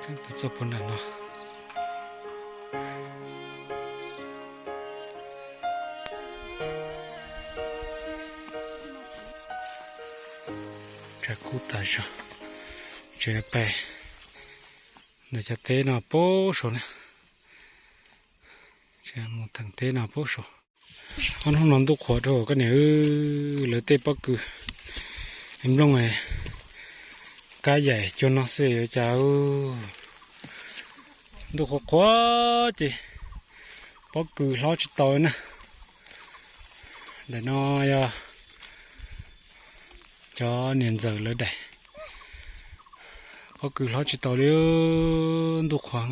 Tuaj txog puag nram no. Tshav kub tas zog, tseem pais ntawm cov teb no puag saud na, tseem mus theem teb no puag saud. Ob hnub no ntuj qhuav dhau koj niam, lawv tej pob kws nplooj kab yaim cuag no xwb yuav cas. Ntuj qhuav qhuav ces pob kws hlob tsis tau na. Ntawm no yog cov niam ntxawm lawv daim, pob kws hlob tsis tau li, ntuj qhuav.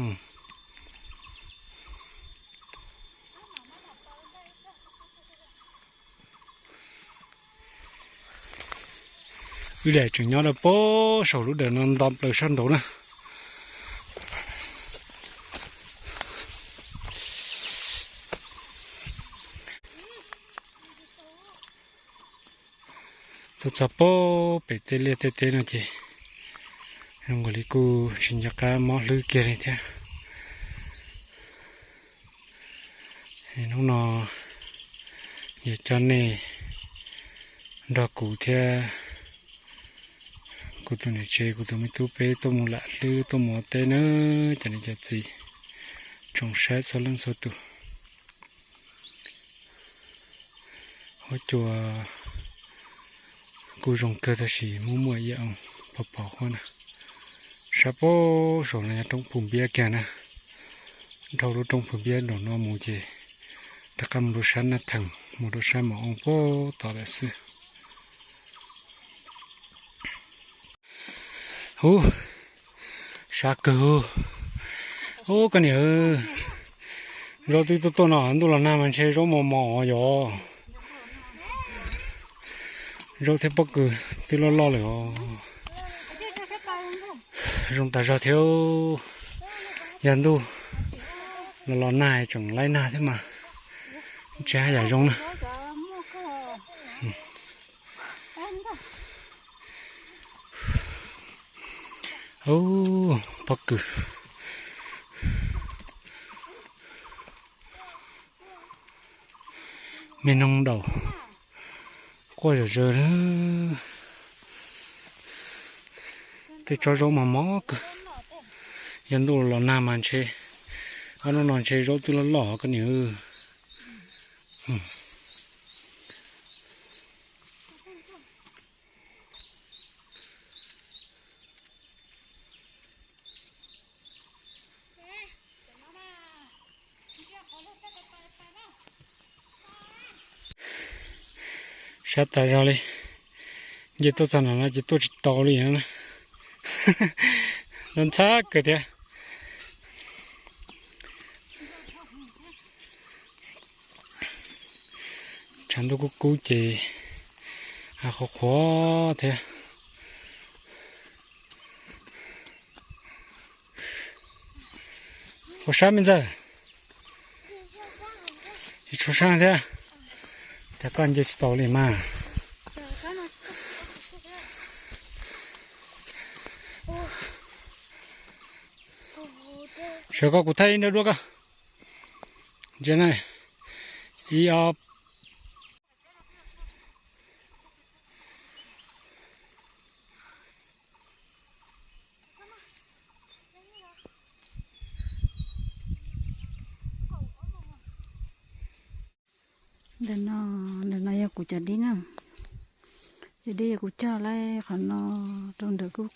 Wb daim tseem nyob rau puag saum lub dawm no nto plaws sab nraud na. Tuaj txog puag pem tej liaj tej teb no ces zoo nkaus li kuj tsis nco qab mob hlwb kiag li thiab. Hnub no yuav coj nej nrog kuv thiab kuv tus niam tsev, kuv tus me tub peb tuaj mus lam hlwb tuaj mus ua teb na cov niam cov txiv, tsoom saib txhua leej txhua tus. Huab cua kuj zoo kawg tab sis muaj muaj ib yam oo pos pos huab na. Sab puag saum no yog roob Phu Npiab kiag na. Dhau lub roob Phu Npiab nraum no mus ces rov qab mus rau sab Naj Theem, mus rau sab Mos Oo puag tod lawm xwb. Ub, sab kawg. Ub, koj niam, zaub twb tuaj tuaj no, ntuj los nag mas ntshe zaub mos mos yom. Zaub thiab pob kws twb loj loj lawm os. Zoo tas zog thiab. Yog ntuj los los nag tseem laib nag thiab mas ntshe haj yam zoo na. Ub, pob kws, me noog daum quaj zom zaws na. Tej tsob zaub mos mos kawg. Yog ntuj los nag mas ntshe, ob hnub no ntshe zaub twb loj loj koj niam. Sab tas zog li, nce tuaj txog nram no ces tuaj tsis tau li na. Ntxhab kawg thiab. Tshav ntuj kub kub ces hav qhuav qhuav thiab. Ua sab me ntxawg, tsis tshua sab thiab. Cas koj nce tsis tau li mas. Sawv koj kuv thaij ib nrab duab koj. Ntsia na, ib ob. Ntawm no, ntawm no yog kuv cov dib na. Cov dib yog kuv cog lawm qhov no rau nram kuj.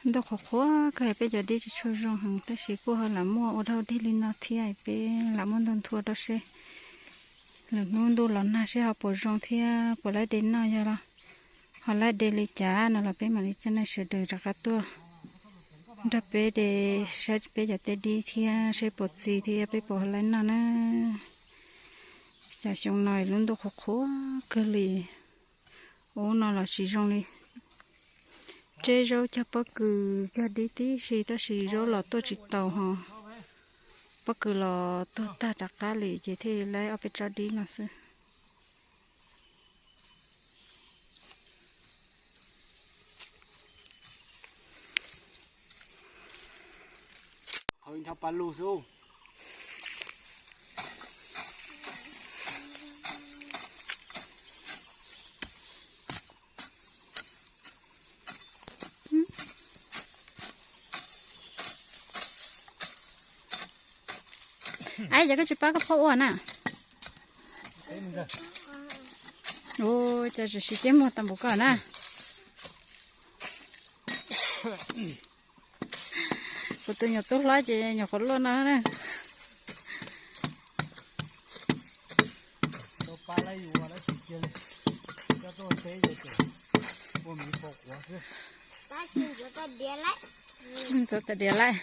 Ntuj qhuav qhuav kawg peb cov dib tsis tshua zoo heev tab sis kuj ho lam muaj ua dhau dig li no thiab, peb lam muab ntuj nthua rau seb lwm hnub ntuj los nag seb ho puas zoo thiab puas laib de noj, yog los ho laib de li cas no los peb mam li coj nej sawv daws rov qab tuaj nrog peb de, saib peb cov tej dib thiab seb puas txi thiab peb puas laib noj na. Cas xyoo no lub ntuj qhuav qhuav kawg li, ub no los tsis zoo li. Tseb zaub cog pob kws cog dib tib si tab sis zaub los tuaj tsis tau ho. Pob kws los tuag tag rov qab li ces thiaj li laib ob peb tsob dib no xwb. Ai, cas koj tsis pab koj phauj ua na? Ua cas tsis siv ceb muag tau npaum koj na? Kuv tus nyuam tub hlob ces nyuam qhuav luaj no na. Ntxuav tas diav lawm.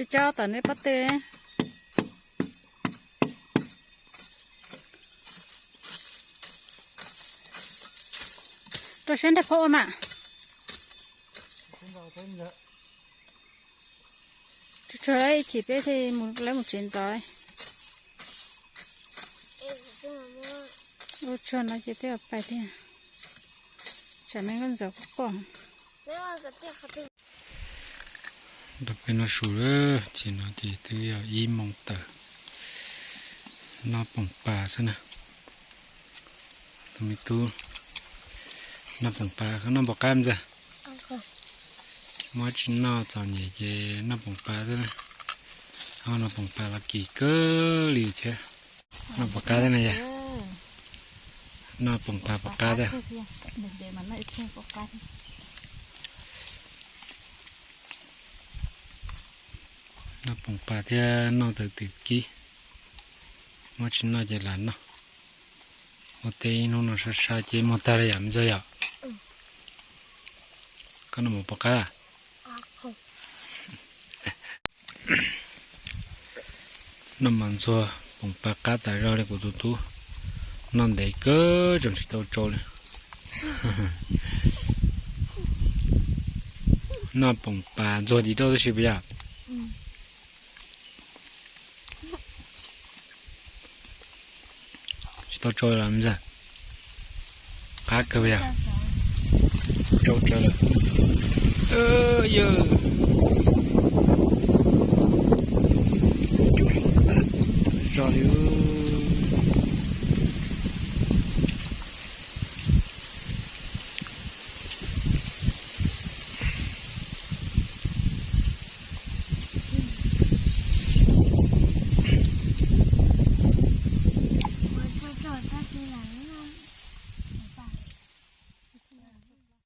Ib tsob tom nej pob tw. Rau siab nrog phauj ua mas. Tsuag tsuag ib chim peb thiaj mus, lawv mus tsev ntxov. Ua tsuag no ces twb pais thiab. Tsam me nkauj ntxawm quaj quaj. Rau peb noj su lawm, ces no ces twb yog ib moos tawm. Noj poom pas xwb na. Tus me tub noj poom pas, noj npaum qab ntag. Muab tsis noj txom nyem ces noj poom pas xwb na. Ho noj poom pas los kim kawg li thiab. Noj puas qab thiab na yom? Noj poom pas puas qab thiab? Noj poom pas thiab noj tawm twm kib. Muab tsis noj ces lam noj. Ua teb ib hnub no sab sab ces muag tag li yam ntxawg yom. Koj noj mus puas qab? Noj mas ntxuag poom pas qab tas zog li kuv tus tub. Noj ntev kawg tseem tsis tau tsau li. Noj poom pas ntxuag dim rau tib si puas yog? Tsis tau tsau los ntag. Qab kawg yog. Tsau tsawv lawm. Yog li